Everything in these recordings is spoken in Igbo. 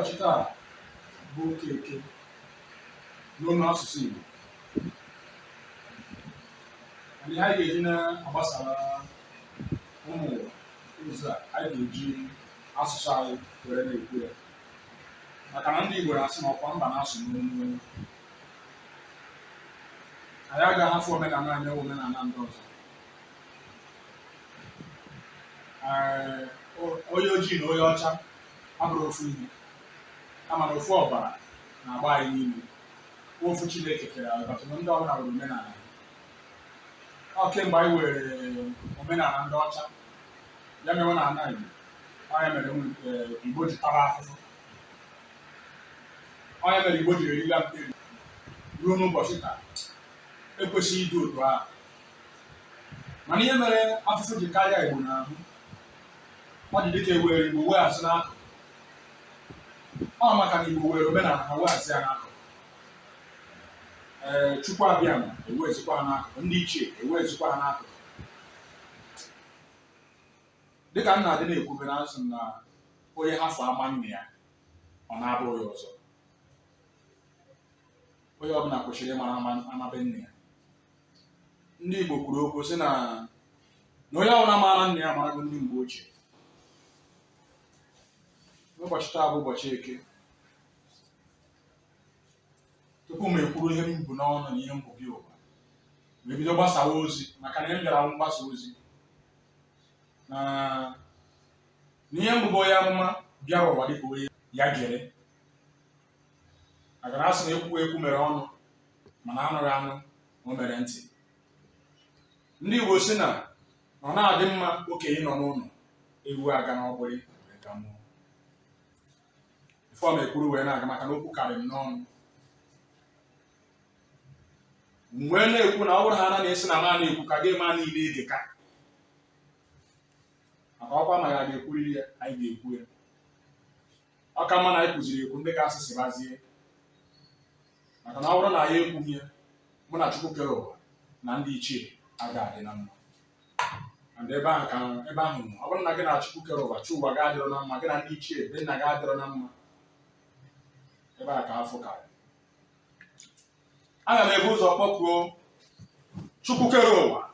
N'ụbọchị taa bụ ụka Eke n'onu asụsụ Igbo, and ihe anyị ga-eji na-agbasara ụmụ ụwa ozi a, anyị ga-eji asụsụ anyị were na-ekwu ya, maka na ndị Igbo na-asị na ọkwa mba na-asụ n'onu. Anyị agaghị ahafụ omenala anyị mewe omenala ndị ọzọ. Ee, onye ojii na onye ọcha abụrọ ofu ihe, kama na ofu ọbara na-agba anyị n'ime. Ofu Chineke kere anyị, but ndị ọbụla nwere omenala ha. Ọ kemgbe anyị were omenala ndị ọcha ya mewe na ana Igbo, ọ ya mere Igbo ji tara afụfụ, ọ ya mere Igbo ji eriga mperi ruo n'ụbọchị taa. Ekwesịghị ịdị otu ahụ, mana ihe mere afụfụ ji karịa Igbo n'ahụ, ọ dị dịka ewere Igbo weghazi n'akụkụ. Ọ maka na Igbo were omenala ha weghazi ya n'akụkụ, ee, Chukwu Abịama ewezikwa ha n'akụkụ, ndị ichie ewezikwa ha n'akụkụ. Dịka m na-adị na-ekwube na asị m na onye hafụ ama nna ya, ọ na-abụghị ọzọ. Onye ọbụla kwesịrị ịmara ama be nna ya. Ndị Igbo kwuru okwu sị na na onye ọbụla maara nna ya marago ndị mgbe ochie. N'ụbọchị taa bụ ụbọchị Eke, tupu m ekwuru ihe m bu n'ọnụ na ihe m bu bịa ụwa wee bido gbasawa ozi, maka na m bịara mgbasa ozi na na ihe m bụ bụ onye amụma bịara ụwa dịka onye ya gere, maka na a sị na ekwu ekwu mere ọnụ, mana anụghị anụ o mere ntị. Ndị Igbo sị na ọ na-adị mma okenye nọ n'ụlọ, ewu aga n'ọgbụrị wee ga mụọ. Before m ekwuru wee na-aga, maka na okwu karịrị m n'ọnụ, m wee na-ekwu na ọ bụrụ ha na na-esi na ma na-ekwu ka gị ma niile ege ka maka ọkwa ma ya ga-ekwuriri ya, anyị ga-ekwu ya. Ọ ka mma na anyị kwuziri ekwu, ndị ga-asị sịbazie, maka na ọ bụrụ na anyị ekwughị ya, mụ na Chukwu kere ụwa na ndị ichie aga adị na mma. And ebe ahụ ka ebe ahụ nọ, ọ bụrụ na gị na Chukwu kere ụwa, chi ụwa ga-adịrọ na mma, gị na ndị ichie be nna gị adịrọ na mma, ebe a ka afọ karịrị. Aga m ebu ụzọ kpọkuo Chukwu kere ụwa,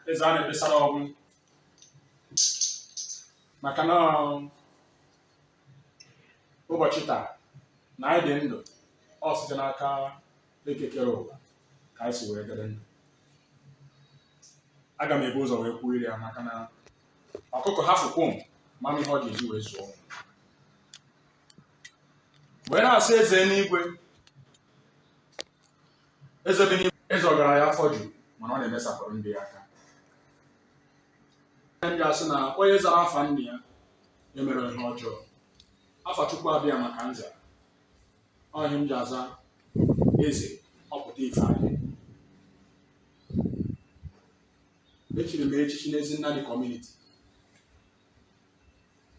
eze a na-ekpesara ọnwụ, maka na ụbọchị taa na anyị dị ndụ, ọ site n'aka Eke kere ụwa ka anyị si wee dịrị ndụ. Aga m ebu ụzọ wee kwuo iri ya, maka na ọkụkọ hafụ kwom, mama ihe ọ ga-eji wee zụọ, wee na-asị eze n'igwe, eze bi n'igwe, eze ọgaranya afọ juru, mana ọ na-emesapụrụ ndị ya aka. Ndị asị na onye zara afa nna ya emere ihe ọjọọ. Afa Chukwu Abịama ka m zara, ọ ihe m ji aza eze ọpụta ife anyị. Echiri m echichi n'ezi Nnadi community.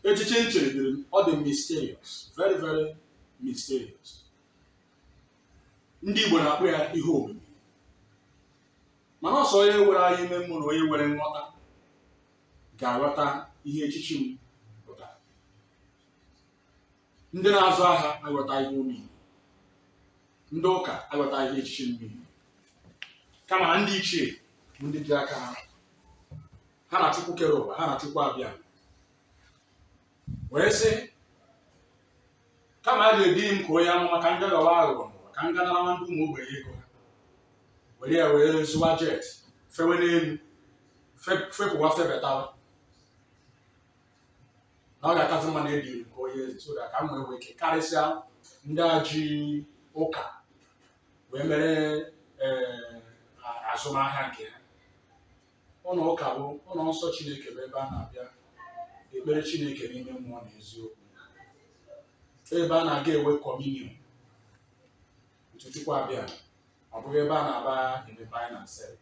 Echichi m chiri dịrị m, ọ dị mysterious, very very mysterious. Ndị Igbo na-akpọ ya ihe omimi, mana ọ sọ onye were anya ime mmụọ na onye were nghọta ga-aghọta ihe echichi m pụtara. Ndị na-azụ ahịa aghọta ihe omimi, ndị ụka aghọta ihe echichi m mean, kama na ndị ichie bụ ndị ji aka ha, ha na Chukwu kere ụwa, ha na Chukwu Abịama wee sị kama a ga-ebi m ka onye amụma ka m ga ghọwa aghụghọ n'ụwa, ka m ga narawa ndị ụmụ ogbenye ego ha, were ya wee zụwa jet, fewe n'elu, fepụwa, febetawa, na ọ ga-akazi mma na ediri nke onye eze, so that ka m wee nwee ike karịsịa ndị a ji ụka wee mere azụmahịa nke ha. Ụlọ ụka bụ ụlọ nsọ Chineke, bụ ebe a na-abịa ekpere Chineke n'ime mmụọ na eziokwu, ebe a na-aga enwe communion otu Chukwu Abịama. Ọ bụghị ebe a na-aba eme buying and sell.